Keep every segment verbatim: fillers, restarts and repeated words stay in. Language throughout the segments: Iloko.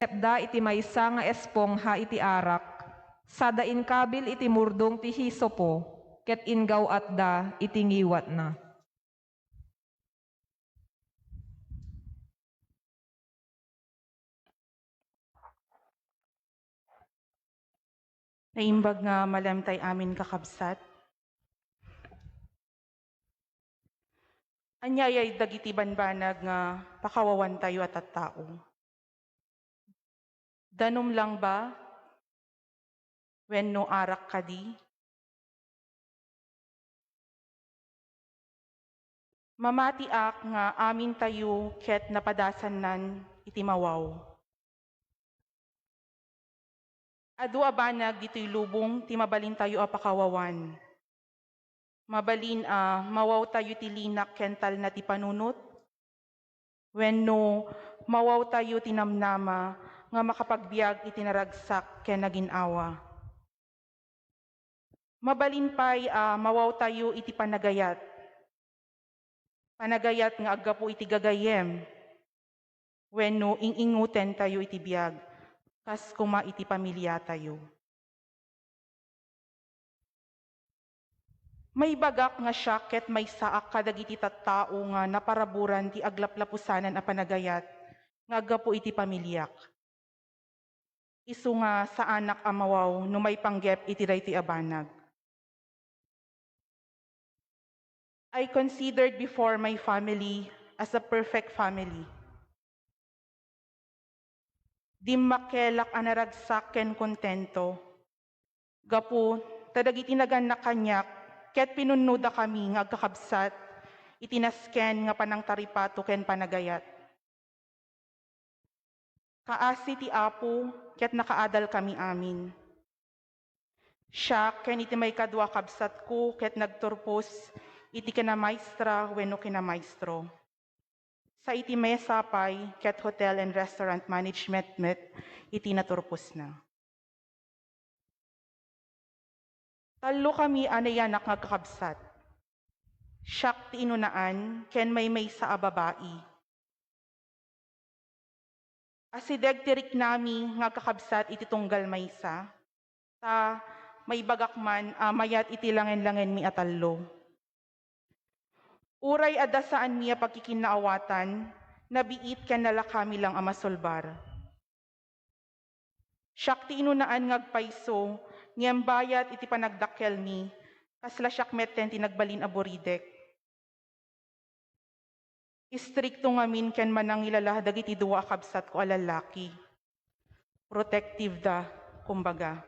Inepda iti maysa nga espongha iti arak, sada inkabil iti murdong ti hisopo, ket inggaw-atda iti ngiwatna. Naimbag nga malemtay amin, kakabsat. Aniay dagiti banbanag nga pakawawantayo a tattao? Danum lang ba? Wenno arak kadi? Mamatiak nga amintayo ket napadasannan iti mawaw. Adu a banag ditoy lubong ti mabalintayo a pakawawan. Mabalin a mawawtayo ti linak ken talna ti panunot, wenno mawawtayo ti namnama nga makapagbiag iti naragsak ken nagin-awa. Mabalin pay a mawawtayo iti panagayat. Panagayat nga aggapu iti gagayyem wenno ing-ingotentayo iti biag, kas koma iti pamiliatayo. Maibagak nga siak ket maysaak kadagiti tattao nga naparaburan ti aglaplapusanan a panagayat nga aggapu iti pamiliak. Isu nga saanak a mawaw no maipanggep iti daytoy a banag. I considered before my family as a perfect family. Dimmakelak a naragsak ken kontento, gapu ta dagiti nagannak kaniak ket pinunnodakami nga agkakabsat iti nasken nga panangtaripato ken panagayat. Kaasi ti Apo ket nakaadalkami amin. Siak ken iti maikadua a kabsatko ket nagturpos iti kinamaestra wenno kinamaestro. Sa iti mesa pay ket hotel and restaurant management met iti naturposna. Tallokami a nayanak nga agkakabsat. Siak ti inunaan ken maymaysa a babai. Asideg ti riknami nga agkakabsat iti tunggal maysa, ta maibagak man a mayat iti langen-langenmi a tallo. Uray adda saanmi a pagkikinnaawatan, nabiit ken nalakami lang a masulbar. Siak ti inunaan nga agpayso, ngem bayat iti panagdakkelmi, kasla siak metten ti nagbalin a buridek. Istrikto ngamin ken manangilala dagiti dua a kabsatko a lallaki. Protective da, kumbaga.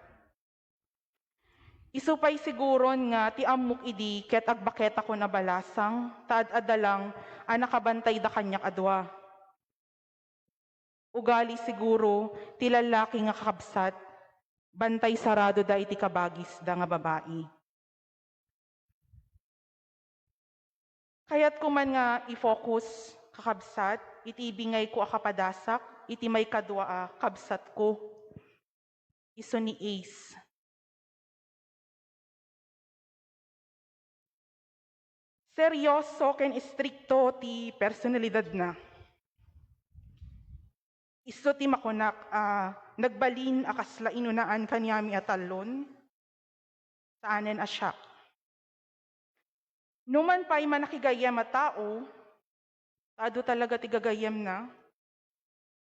Isu pay siguron nga ti ammok idi ket agbaketakon a balasang, ta ad-adda lang a nakabantayda kaniak a dua. Ugali siguro ti lallaki nga kakabsat, bantay saradoda iti kabagisda nga babai. Kayatko man nga i-focus, kakabsat, iti ibingayko a kapadasak iti maikadua a kabsatko. Isu ni Ace. Seryoso ken istrikto ti personalidadna. Isu ti makunak a nagbalin a kasla inunaan kaniami a tallon, saanen a siak. Numan pay manakigayyem a tao, ta adu talaga ti gagayyemna,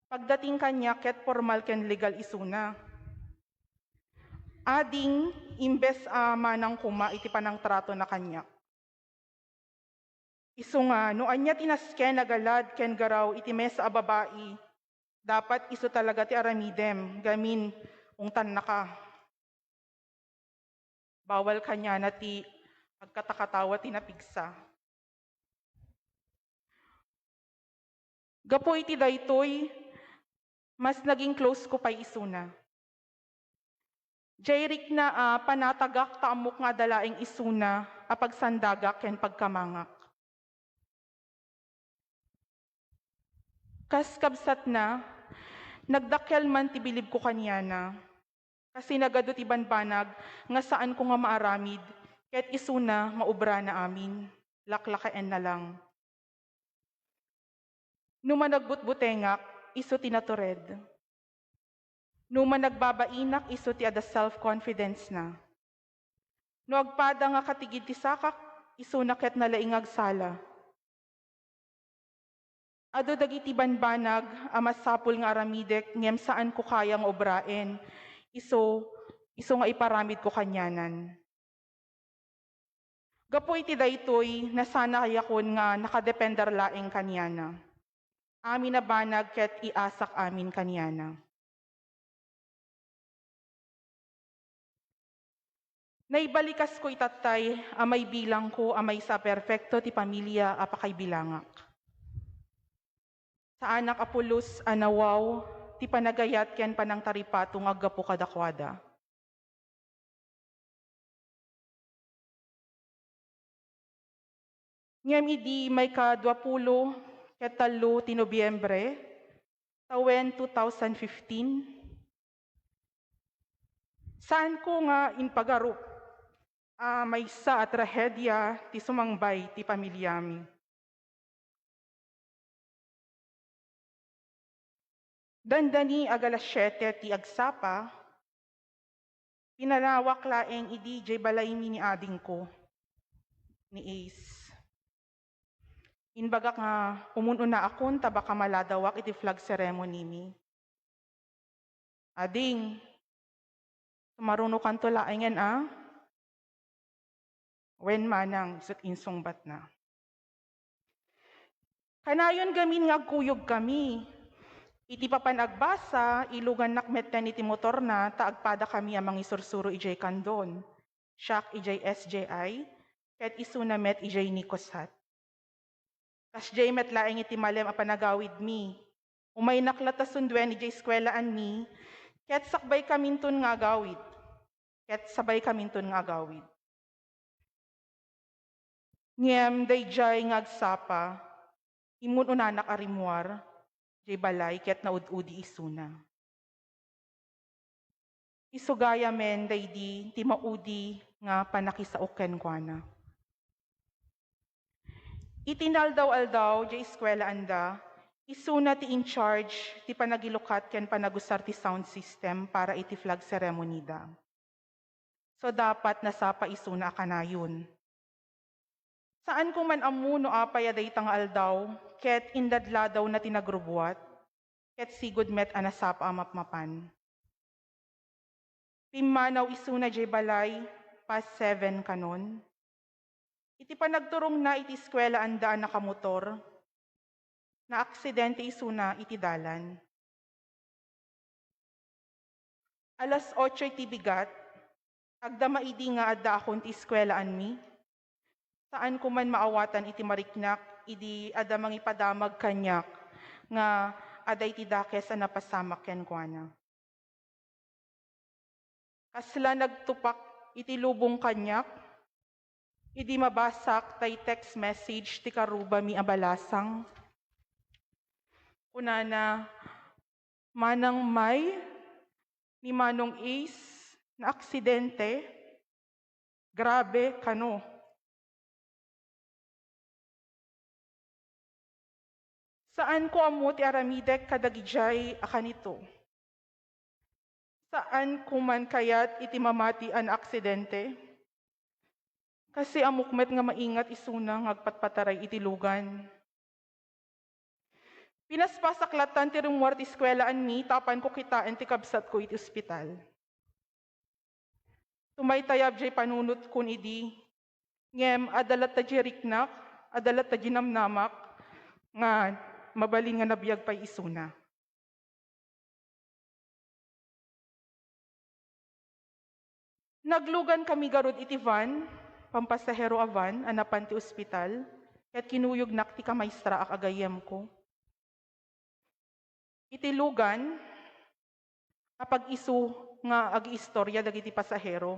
pagdating kaniak ket pormal ken legal isuna. Ading, imbes a manang koma iti panangtratona kaniak. Isu nga, no ania ti nasken a galad ken garaw iti mesa a babai, dapat isu talaga ti aramidem, gamin ungtannaka. Bawal kaniana ti agkatakatawa ti napigsa. Gapu iti daytoy, mas naging close ko pay isuna. Diay rikna a panatagak ta ammok nga adda laeng isuna a pagsandagak ken pagkamangak. Kas kabsatna, nagdakkel man ti bilibko kaniana. Kasi nagadu ti banbanag nga saanko nga maaramid, ket isuna maubrana amin, laklakaenna lang. No managbutbutengak, isu ti natured. No managbabainak, isu ti adda self-confidence na. No agpada nga katigid ti sakak, isuna ket nalaing nga agsala. Adu dagiti banbanag a masapul nga aramidek ngem saanko kaya nga obraen, isu, isu nga iparamidko kanianan. Gapu iti daytoy, nasanayakon nga nakadepender laeng kaniana. Amin a banag ket iasak amin kaniana. Naibalikasko itattay a maibilangko a maysa a perfekto ti pamilia a pakaibilangak. Saanak a pulos a nawaw ti panagayat ken panangtaripato nga aggapu kadakuada. Ngem idi maikaduapulo ket tallo ti Nobiembre, tawen two thousand fifteen, saanko nga impagarup a maysa a trahedia ti sumangbay ti pamiliami. Dandani ag alas siete ti agsapa, pinanawak laeng idi jay balaymi ni adingko, ni Ace. Imbagak nga umun-unaakon ta baka maladawak iti flag ceremony mi. Ading, sumarunokanto laengen a? Wen manang, isut' insungbatna. Kanayon gamin nga agkuyogkami. Iti papan agbasa, ilugannak metten iti motorna ta agpadakami a mangisursuro idiay Candon. Siak idiay S J I, ket isuna met idiay Nico's Hut. Kasdiay met laeng iti malem a panagawidmi. Umaynak latta sunduen idiay eskuelaanmi, ket sakbaykaminton nga agawid. Ket sabaykaminton nga agawid. Ngem daydiay nga agsapa, immun-unanak a rimmuar, jay balay ket naud-udi isuna. Isu gayamen daydi ti maudi nga pannakisao kenkuana. Iti naaldaw-aldaw, jay eskuelaanda, isuna ti in charge ti panagilukat ken panagusar ti sound system para iti flag ceremony da. So, dapat nasapa isuna a kanayon. Saanko man ammo no apay a dayta nga aldaw ket inladladawna ti nagrubuat, ket sigud met a nasapa a mapmapan. Pimmanaw isuna jay balay, past seven kanon. Iti panagturongna iti eskuelaanda a nakamotor, naaksidente isuna iti dalan. Alas otso iti bigat, agdama idi nga addaakon ti eskuelaanmi. Saanko man maawatan iti mariknak idi adda mangipadamag kaniak nga adda iti dakes a napasamak kenkuana. Kasla nagtupak iti lubong kaniak, idi mabasak tay text message ti karubami a balasang. Kunana, "Manang May, ni Manong Ace, naaksidente. Grabe kano." Saanko ammo ti aramidek kadagidiay a kanito. Saanko man kayat iti mamati a naaksidente. Kasi ammok met nga maingat isuna nga agpatpataray iti lugan. Pinaspasak lattan ti rimmuar ti eskuelaanmi tapno kitaen ti kabsatko iti ospital. Tumaytayab jay panunotkon idi, ngem adda latta jay riknak, adda latta jay namnamak nga mabalin nga nabiag pay isuna. Naglugan kami garud iti van, pampasahero a van a napan ti ospital, ket kinuyognak ti kamaestra a gayyemko. Iti lugan, apag-isu nga agiistorya dagiti pasahero.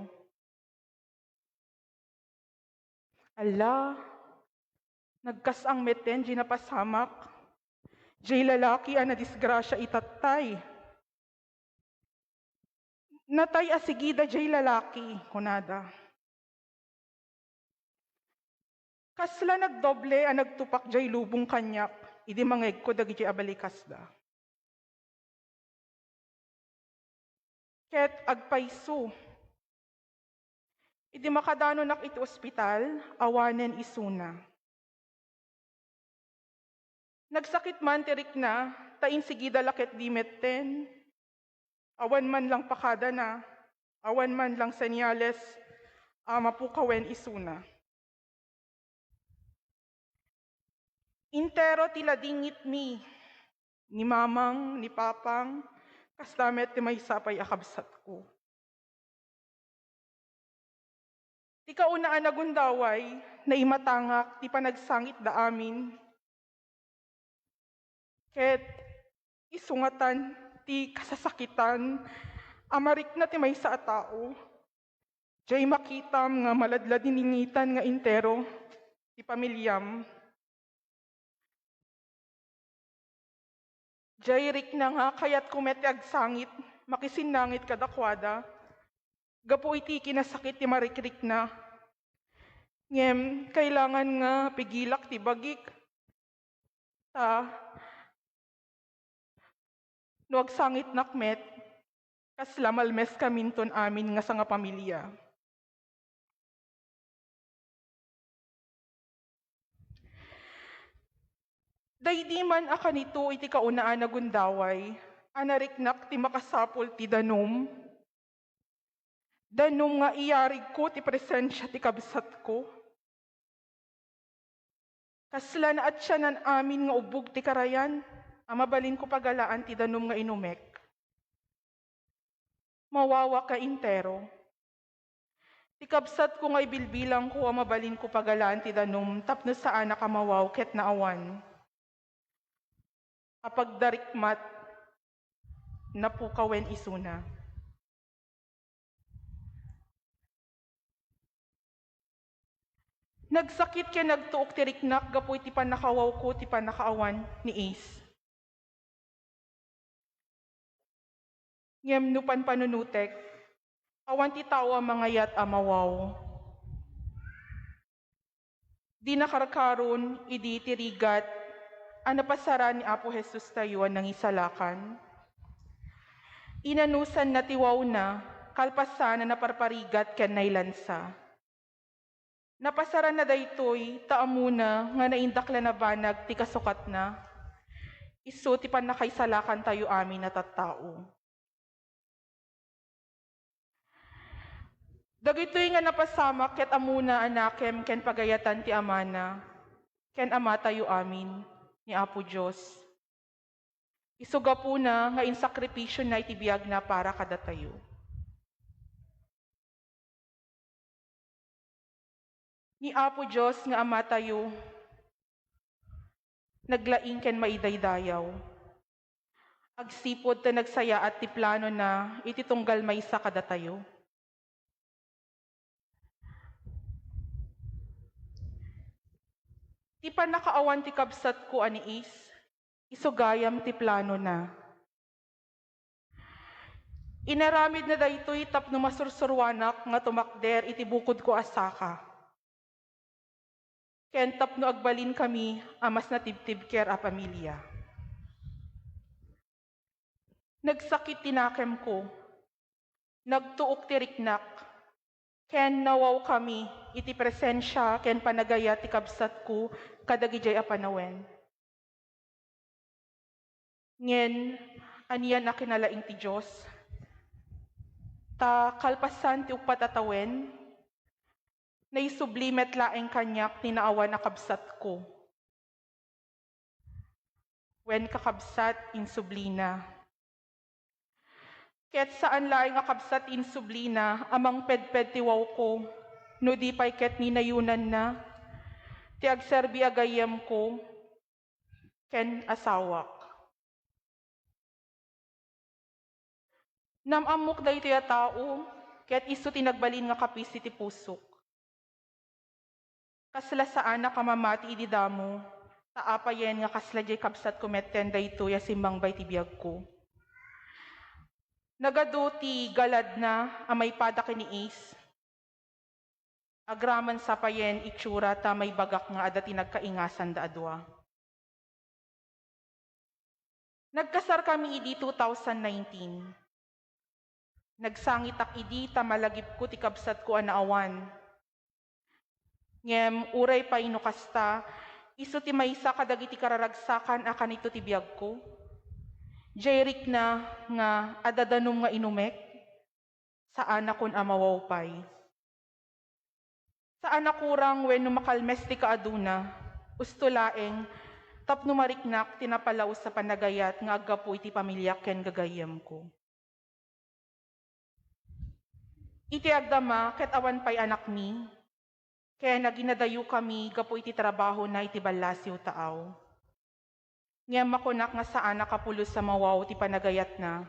Alla, nagkas-ang metten jay napasamak. Jay lalaki a nadisgrasia itattay. Natay a sigida jay lalaki, kunada. Kasla nagdoble a nagtupak jay lubong kaniak idi mangegko dagiti abalikasda. ket agpayso. Idi makadanonak iti ospital, awanen isuna. Nagsakit man ti rikna, ta insigida la ketdi metten. Awan man lang pakadana, awan man lang senyales a mapukawen isuna. Intero ti ladingitmi, ni mamang, ni papang, kasta met ti maysa pay a kabsatko. Ti kauna a nagundaway, naimatangak ti panagsangitda amin. Ket isu ngatan ti kasasakitan a marikna ti maysa a tao. Diay makitam nga maladladingitan nga intero ti pamiliam. Diay rikna nga kayatko met ti agsangit, makisinnangit kadakuada, gapu iti kinasakit ti marikrikna. Ngem kailangan nga pigilak ti bagik, ta no agsangitnak met, kasla malmeskaminton amin nga sangapamilia. Daydi man a kanito iti kaunaan a gundaway a nariknak ti makasapul ti danum, danum nga iyarigko ti presensia ti kabsatko. Kasla naatianan amin nga ubbog ti karayan a mabalinko pagalaan ti danum nga inumek. Mawawak nga intero. Ti kabsatko nga ibilbilangko a mabalinko pagalaan ti danum tapno saanak a mawaw ket naawan. Apagdarikmat, napukawen isuna. Nagsakit ken nagtuok ti riknak gapu iti pannakawawko ti pannakaawan ni Ace. Ngem no panpanunotek, awan ti tao a mangayat a mawaw. Di nakarkaron idi ti rigat a napasaran ni Apo Jesus tayo a nangisalakan. Inanusanna ti wawna kalpasan a naparparigat ken nailansa. Napasaranna daytoy ta ammona nga naindaklan a banag ti kasukatna, isu ti pannakaisalakantayo amin a tattao. Dagitoy nga napasamak ket ammona a nakem ken pagayatan ti Amana ken Amatayo amin, ni Apo Dios. Isu gapuna nga insakripisiona iti biagna para kadatayo. Ni Apo Dios nga Amatayo, naglaing ken maidaydayaw. Agsipud ta nagsayaat ti planona iti tunggal maysa kadatayo. Ti pannakaawan ti kabsatko a ni Ace, isu gayam ti planona. Inaramidna daytoy tapno masursuroanak nga tumakder iti bukodko a saka, ken tapno agbalinkami a mas natibtibker a pamilia. Nagsakit ti nakemko, nagtuok ti riknak, ken nawawkami iti presensia ken panagayat ti kabsatko kadagidiay a panawen. Ngem anian a kinalaing ti Dios, ta kalpasan ti uppat a tawen, naisubli met laeng kaniak ti naawan a kabsatko. Wen, kakabsat, insublina. Ket saan laeng a kabsat insublina a mangpedped ti wawko, no di pay ket ninayonanna ti agserbi a gayyemko ken asawak. Nam-ammok daytoy a tao, ket isu ti nagbalin nga kapis iti pusok. Kasla saanak a mamati idi damo, ta apayen nga kasla diay kabsatko metten daytoy a simmangba iti biagko. Nagadu ti galadna a maipada ken ni Ace. Agraman sa payen itsura ta maibagak nga adda ti nagkaingasanda a dua. Nagkasarkami idi two thousand nineteen. Nagsangitak idi ta malagipko ti kabsatko a naawan. Ngem uray pay no kasta, isu ti maysa kadagiti kararagsakan a kanito ti biagko. Diay rikna nga adda danum nga inumek, saanakon a mawaw pay. Saan a kurang wenno makalmes ti kaaduna, usto laeng tapno mariknak ti napalaus a panagayat nga aggapu iti pamiliak ken gagayyemko. Iti agdama ket awan pay anakmi, ken aginadayokami gapu iti trabahona iti ballasiw taaw. Ngem makunak nga saan a kapulos a mawaw ti panagayatna.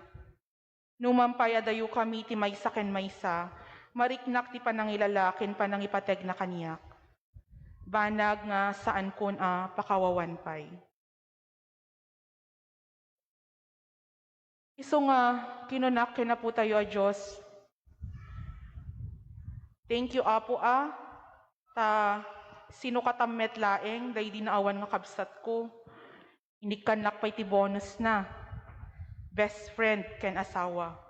Numan pay a dayokami ti maysa ken maysa, mariknak ti panangilala ken panangipategna kaniak. Banag nga saankon a pakawawan pay. Isu nga kinunak ken Apotayo a Dios, "Thank you, Apo, a, ta sino katam met laeng daydi naawan nga kabsatko. Inikkannak pay ti bonus na, best friend ken asawa."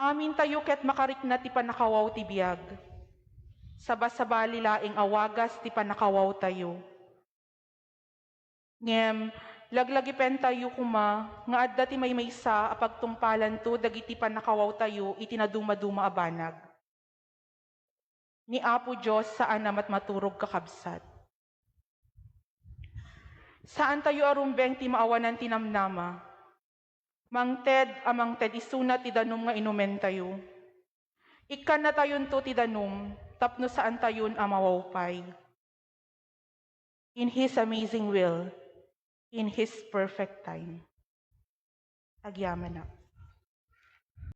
Amintayo ket makarikna ti pannakawaw ti biag. Sabasabali laeng a wagas ti pannakawawtayo. Ngem, laglagipentayo koma nga adda ti maymaysa a pagtungpalanto dagiti pannakawawtayo iti nadumaduma a banag. Ni Apo Dios saan a matmaturog, kakabsat. Saantayo a rumbeng ti maawanan ti namnama. Mangted a mangted isuna ti danum nga inumentayo. Ikkannatayonto ti danum tapno saantayon a mawaw pay. In His amazing will, in His perfect time. Agyamanak.